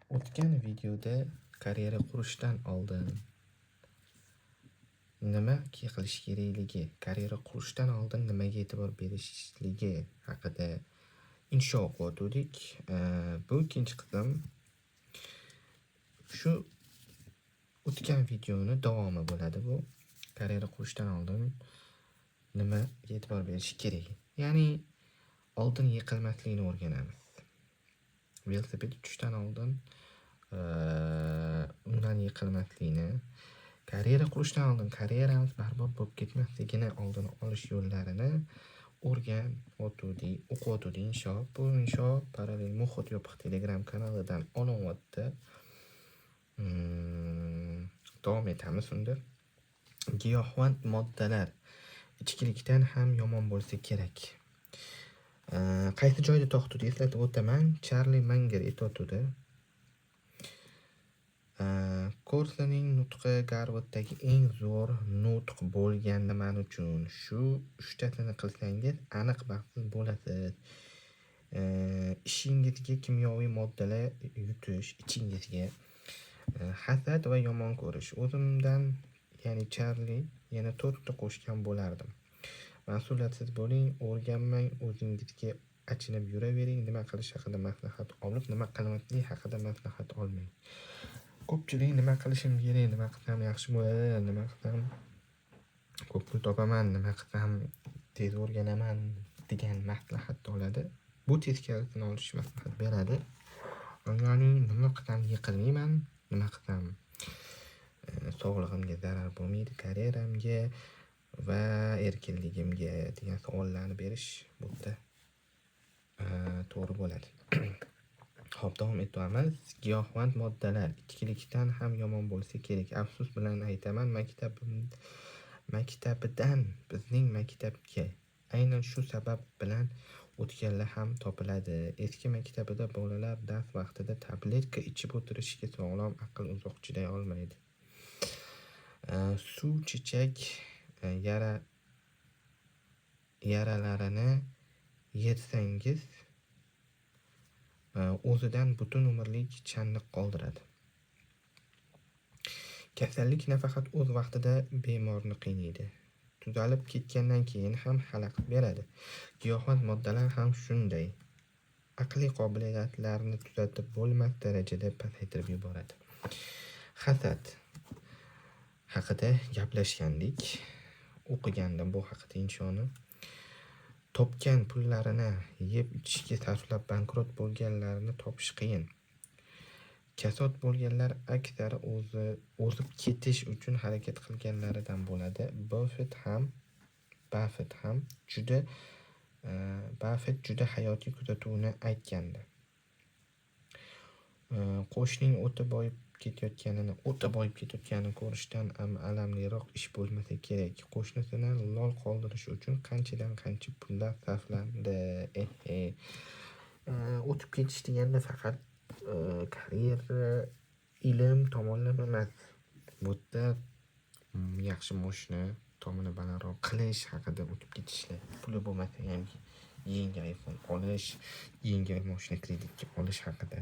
O'tgan videoda karyera qurishdan oldin nima qilish kerakligi, karyera qurishdan oldin nimaga e'tibor berishligi haqida insho o'qiyotgandik. Bu ikkinchi qism. Shu o'tgan videoni davomi bo'ladi bu. Karyera qurishdan oldin nimaga e'tibor berish kerak? Ya'ni oldin yiqilmaslikni o'rganamiz. Velosiped uchishdan oldin undan yiqilmaslikni, karyera qurishdan oldin karyeramiz barbod bo'lib ketmasligini oldini olish yo'llarini o'rganayotgandik, o'qiyotgandik insho. Bu insho Parallel Muhit yopiq Telegram kanalidan olinyapti. Davom etamiz unda. Giyohvand moddalar ichkilikdan ham yomon bo'lsa kerak. Qaysi joyda to'xtadi eslatib o'taman. Charli Manger aytyotgandi. Korsoning nutqi Garvarddagi eng zo'r nutq bo'lgandi men uchun. Shu uchtasini qilsangiz aniq baxtsiz bo'lasiz. Ishingizga kimyoviy moddalar yutish, ichingizga hasad va yomon ko'rish. O'zimdan, ya'ni Charli yana 4 ta qo'shgan bo'lardim. Mas'uliyatsiz bo'ling, o'rganmang, o'zingizga achinib yuravering, nima qilish haqida maslahat olib, nima qilmaslik haqida maslahat olmang. Ko'pchilik nima qilishim kerak, nima qilsam yaxshi bo'ladi, nima qilsam ko'p pul topaman, nima qilsam tez o'rganaman degan maslahat oladi. Bu teskarisini olish maslahat beradi. Ya'ni nima qilsam yiqilmayman, nima qilsam sog'lig'imga zarar bo'lmaydi, karyeramga va erkinligimga degan savollarni berish bu yerda to'g'ri bo'ladi. Xo'p, davom etamiz. Giyohvand moddalar ichkilikdan ham yomon bo'lsa kerak. Afsus bilan aytaman, maktabidan bizning maktabga aynan shu sabab bilan o'tganlar ham topiladi. Eski maktabida bolalar dars vaqtida tabletka ichib o'tirishga sog'lom aql uzoq chiday olmaydi. Suv chechak yaralarini yetsangiz o'zidan butun umrlik chandiq qoldiradi. Kasallik nafaqat o'z vaqtida bemorni qiynaydi, tuzalib ketgandan keyin ham xalaqit beradi. Giyohvand moddalar ham shunday. Aqliy qobiliyatlarni tuzatib bo'lmas darajada pasaytirib yuboradi. Hasad haqida gaplashgandik. O'qigandim bu haqida inshoni. Topgan pullarini yeb ichishga sarflab bankrot bo'lganlarni topish qiyin. Kasod bo'lganlar aksari o'zi o'zib ketish uchun harakat qilganlaridan bo'ladi. Buffett ham juda Buffett juda hayotiy kuzatuvni aytgandi. Qo'shning o'ta boyib ketayotganini ko'rishdan ham alamliroq ish bo'lmasa kerak. Qo'shnisini lol qoldirish uchun qanchadan qancha pullar sarflandi. Ehe. O'tib ketish deganda faqat karyera, ilm tomonlama emas. Bu yerda yaxshi moshina, tomini balandroq qilish haqida o'tib ketishlar. Puli bo'lmasa ham yangi iPhone olish, yangi moshina kreditga olish haqida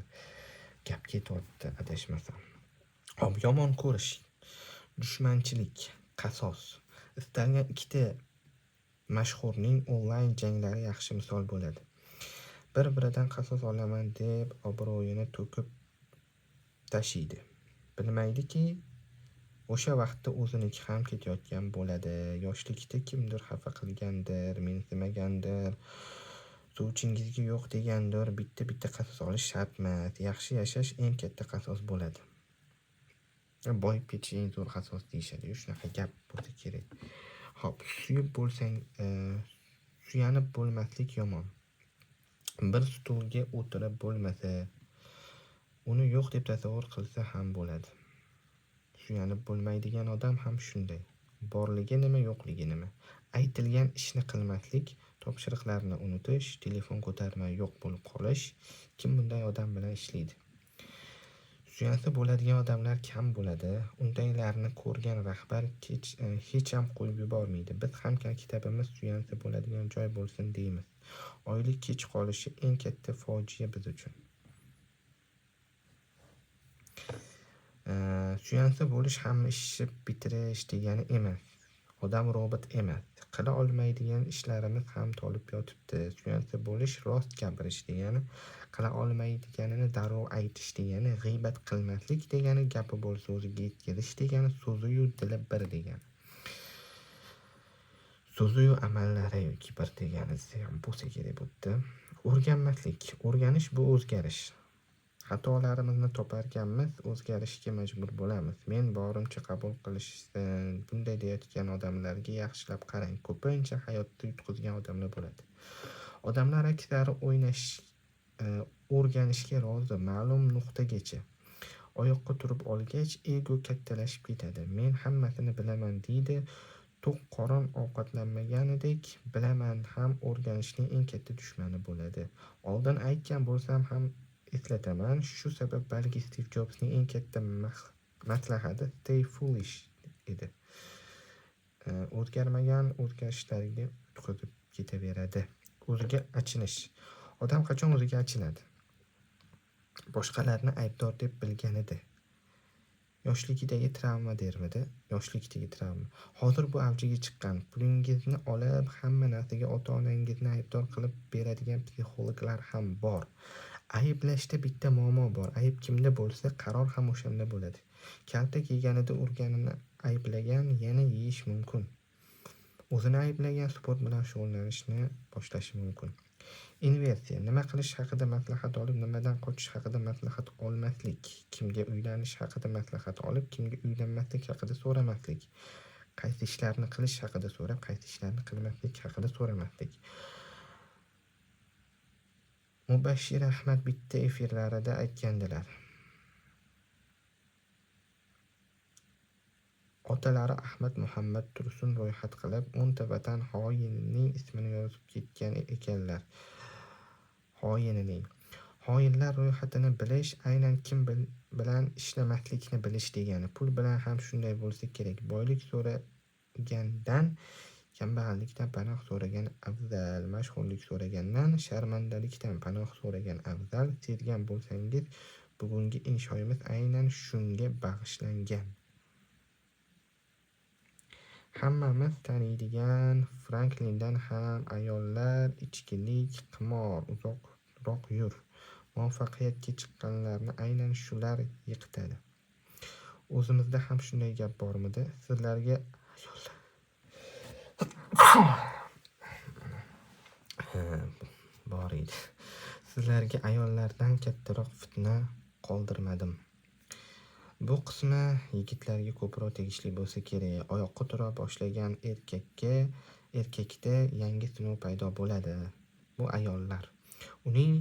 gap ketyapti adashmasam. Xo'p, yomon ko'rish, dushmanchilik, qasos. Istalgan ikkita mashhurning onlayn janglari yaxshi misol bo'ladi. Bir-biridan qasos olaman deb obro'yini to'kib tashiydi. Bilmaydiki, o'sha vaqtda o'ziniki ham ketayotgan bo'ladi. Yoshlikda kimdir xafa qilgandir, mensimagandir, suvchingizga yo'q degandir, bitta-bitta qasos olish shartmas. Yaxshi yashash eng katta qasos bo'ladi. Boyib ketish eng zo'r qasos deyishadi. Shunaqa gap bo'lsa kerak. Xo'p, suyib bo'lsang, suyanib bo'lmaslik yomon. Bir stulga o'tirib bo'lmasa, uni yo'q deb tasavvur qilsa ham bo'ladi. Suyanib bo'lmaydigan odam ham shunday. Borligi nima, yo'qligi nima? Aytilgan ishni qilmaslik, topshiriqlarni unutish, telefon ko'tarmay yo'q bo'lib qolish. Kim bunday odam bilan ishlaydi? Suyansa bo'ladigan odamlar kam bo'ladi. Undaylarni ko'rgan rahbar hecham qo'yib yubormaydi. Biz ham maktabimiz suyansa bo'ladigan joy bo'lsin deymiz. Oylik kech qolishi eng katta fojia biz uchun. Suyansa bo'lish hamma ishni bitirish degani emas. Odam robot emas. Qila olmaydigan ishlarimiz ham tolib yotibdi. Suyansa bo'lish rost gapirish degani, qila olmaydiganini darrov aytish degani, g'iybat qilmaslik degani, gapi bo'lsa o'ziga yetkazish degani, so'zi-yu dili bir degani. So'zi-yu amallari yoki bir degani ham bo'lsa kerak bu yerda. O'rganmaslik. O'rganish bu o'zgarish. Xatolarimizni toparkanmiz, o'zgarishga majbur bo'lamiz. Men borimcha qabul qilishsin. Bunday deyotgan odamlarga yaxshilab qarang. Ko'pincha hayotda yutqizgan odamlar bo'ladi. Odamlar aksari o'rganishga rozi, ma'lum nuqtagacha. Oyoqqa turib olgach, ego kattalashib ketadi. Men hammasini bilaman deydi. To'q qorin ovqatlanmaganidek, bilaman ham o'rganishning eng katta dushmani bo'ladi. Oldin aytgan bo'lsam ham eslataman. Shu sabab balki Steve Jobsning eng katta maslahati stay foolish edi. O'zgarmagan o'zgarishlarga yutqizib ketaveradi. O'ziga achinish. Odam qachon o'ziga achinadi? Boshqalarni aybdor deb bilganida. Yoshlikdagi travma dermidi? Yoshlikdagi travma. Hozir bu avjiga chiqqan. Pulingizni olib, hamma narsaga ota-onangizni aybdor qilib beradigan psixologlar ham bor. Ayblashda bitta muammo bor. Ayb kimda bo'lsa, qaror ham o'shanda bo'ladi. Kaltak yeganida urganini ayblagan yana yeyish mumkin. O'zini ayblagan sport bilan shug'ullanishni boshlashi mumkin. Inversiya. Nima qilish haqida maslahat olib, nimadan qochish haqida maslahat olmaslik. Kimga uylanish haqida maslahat olib, kimga uylanmaslik haqida so'ramaslik. Qaysi ishlarni qilish haqida so'rab, qaysi ishlarni qilmaslik haqida so'ramaslik. Mubashshir Ahmad bitta efirlarida aytgandilar. Otalari Ahmad Muhammad Tursun ro'yxat qilib, 10 ta vatan xoinining ismini yozib ketgan ekanlar. Xoinining. Xoinlar ro'yxatini bilish aynan kim bilan ishlamaslikni bilish degani. Pul bilan ham shunday bo'lsa kerak. Boylik so'ragandan kambag'allikdan panoh so'ragan afzal, mashhurlik so'ragandan sharmandalikdan panoh so'ragan afzal. Sezgan bo'lsangiz, bugungi inshoimiz aynan shunga bag'ishlangan. Hammamiz taniydigan Franklindan ham ayollar, ichkilik, qimor, uzoqroq yur. Muvaffaqiyatga chiqqanlarni aynan shular yiqitadi. O'zimizda ham shunday gap bormidi? Sizlarga ayollar bor edi. Sizlarga ayollardan kattaroq fitna qoldirmadim. Bu qismi yigitlarga ko'proq tegishli bo'lsa kerak. Oyoqqa tura boshlagan erkakda yangi sinov paydo bo'ladi. Bu ayollar. Uning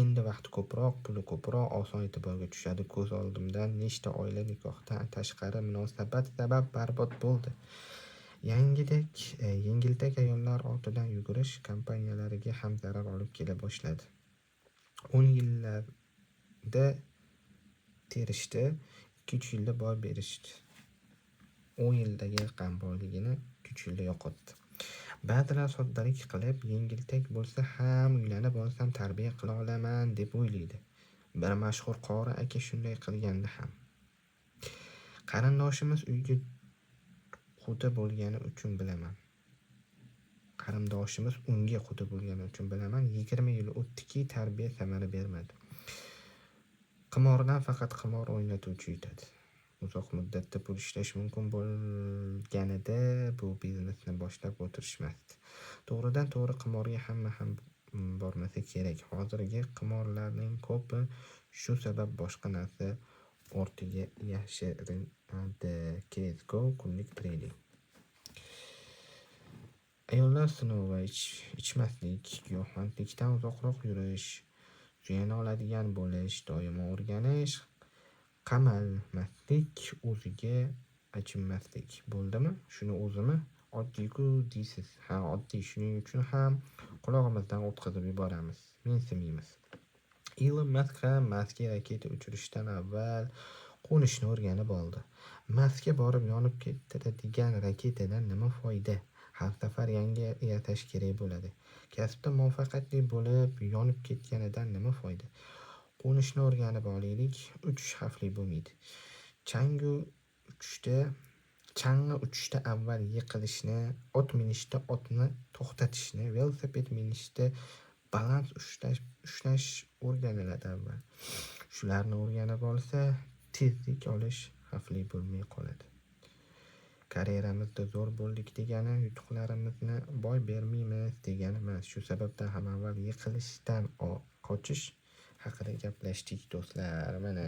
endi vaqti ko'proq, puli ko'proq, oson e'tiborga tushadi. Ko'z oldimdan nechta oila nikohdan tashqari munosabat sabab barbod bo'ldi. Yengiltak ayollar ortidan yugurish kompaniyalariga ham zarar olib kela boshladi. 10 yillarda terishdi, 2-3 yilda boy berishdi. 10 yildagi yiqqan boyligini 2-3 yilda yo'qotdi. Ba'zilar soddalik qilib, yengiltak bo'lsa ham uylanib olsam tarbiya qila olaman deb o'ylaydi. Bir mashhur qori aka shunday qilgandi ham. Qarindoshimiz uyga quda bo'lgani uchun bilaman. Qarindoshimiz unga quda bo'lgani uchun bilaman. 20 yil o'tdiki, tarbiya samara bermadi. Qimordan faqat qimor o'ynatuvchi yutadi. Uzoq muddatda pul ishlash mumkin bo'lganida bu biznesni boshlab o'tirishmasdi. To'g'ridan to'g'ri qimorga hamma ham bormasa kerak. Hozirgi qimorlarning ko'pi shu sabab boshqa narsa ortiga yashirinadi. CS:GO kunlik trading. Ayollar sinovi, ichmaslik, giyohvandlikdan uzoqroq yurish, suyana oladigan bo'lish, doimo o'rganish, qamalmaslik, o'ziga achinmaslik. Bo'ldimi? Shuni o'zimi? Oddiy-ku deysiz. Ha, oddiy. Shuning uchun ham qulog'imizdan o'tkazib yuboramiz. Mensimaymiz. Ilon Mask ham Marsga raketa uchirishdan avval qo'nishni o'rganib oldi. Marsga borib yonib ketadigan raketadan nima foyda? Har safar yangi yasash kerak bo'ladi. Kasbda muvaffaqiyatli bo'lib yonib ketganidan nima foyda? Qo'nishni o'rganib olaylik, uchish xavfli bo'lmaydi. Changu uchishda Chang'i uchishda avval yiqilishni, ot minishda otni to'xtatishni, velosiped minishda balans ushlash o'rganiladi avval. Shularni o'rganib olsa, tezlik olish xavfli bo'lmay qoladi. Karyeramizda zo'r bo'ldik degani, yutuqlarimizni boy bermaymiz degani emas. Shu sababdan ham avval yiqilishdan qochish haqida gaplashdik, do'stlar. Mana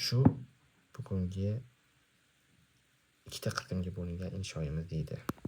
shu bugungi ikkita qismga bo'lingan inshoyimiz edi.